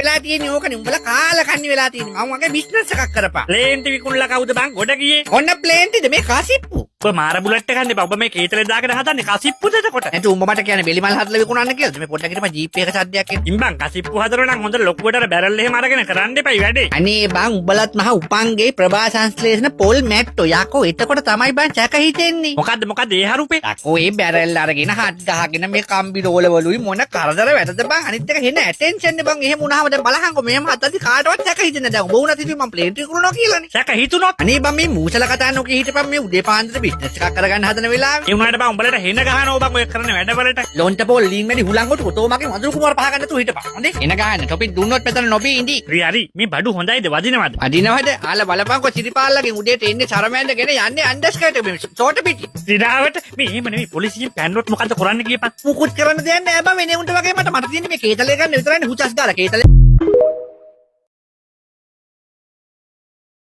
වෙලා තියෙන්නේ ඕකනේ. උඹලා කාලා කන්නේ වෙලා තියෙන්නේ. මං වගේ බිස්නස් එකක් කරපන්. ප්ලේන්ටි විකුණලා කවුද බං ගොඩ ගියේ? ඔන්න ප්ලේන්ටිද මේ කසිප්පු? ඔබ මාර බුලට් එකක් නේ බං. ඔබ මේ කේතලේ දාගෙන හදන්නේ කසිප්පුද එතකොට? නැතු උඹ මට කියන්නේ බෙලි මල් හදලා විකුණන්න කියලාද? මේ පොඩ්ඩක් හිටපන්, ජීප් එක සද්දයක් එන්නේ. ඉතින් බං, කසිප්පු හදනවා නම් හොඳ ලොකුවට අර බැරල් එහෙම අරගෙන කරන්න එපයි වැඩේ. අනේ බං, උඹලත් මහ උපංගේ ප්‍රභා සංශ්ලේෂණ පොල් මැට්ටෝ යකෝ. එතකොට තමයි බං සැක හිතෙන්නේ. මොකද්ද මොකද්ද ඒ හරුපේ? යකෝ, ඒ බැරල් අරගෙන හත් ගහගෙන මේ කම්බි රෝල වලුයි මොන කරදර වැටද බං. අනිත් එක හෙන ඇටෙන්ෂන් නේ බං. එහෙම වුණාම දැන් බලහන්කෝ, මෙහෙම හදද්දි කාටවත් සැක හිතෙන්නේ නැහැ. දැන් උඹ වුණත් හිතුවේ මං ප්ලේන් විකුණනවා කියලානේ. සැක හිතුනොත්? අනේ බං, මේ මූසල කතා නොකිය හිටපන් මේ උදේ පාන්දර බිස්නස් එකක් කරගන්න හදන වෙලාවේ. ඒ වුණාට බං, උඹලට හෙන ගහනවා බං ඔය කරන වැඩවලට. ලොන්ට පොල් ලීන් මැඩි හුලං කොටු තෝ මගේ වඳුරු කුමාර පහ ගන්න තු හිටපන්. හොඳේ, එන ගහන්න ටොපික් දුන්නොත් මෙතන නොබී ඉඳි. හරි හරි, මේ බඩු හොඳයිද, වදිනවද? අදිනවද? ආලා බලපන්කෝ, සිරිපාලගෙන් උදේට එන්නේ සරමැන්දගෙන යන්නේ අන්ඩර්ස්කර්ට් මේ ෂෝට් පිටි. සිරාවට. මේ එහෙම නෙමෙයි, පොලිසියෙන් පැන්නොත් මොකද්ද කරන්න කියපන්. මුකුත් කරන්න දෙයක් නෑ බං. වෙන උන්ට වගේ මට මට තියෙන්නේ මේ කේතලේ ගන්න විතරයිනේ. හුචස් ගාලා කේතලේ.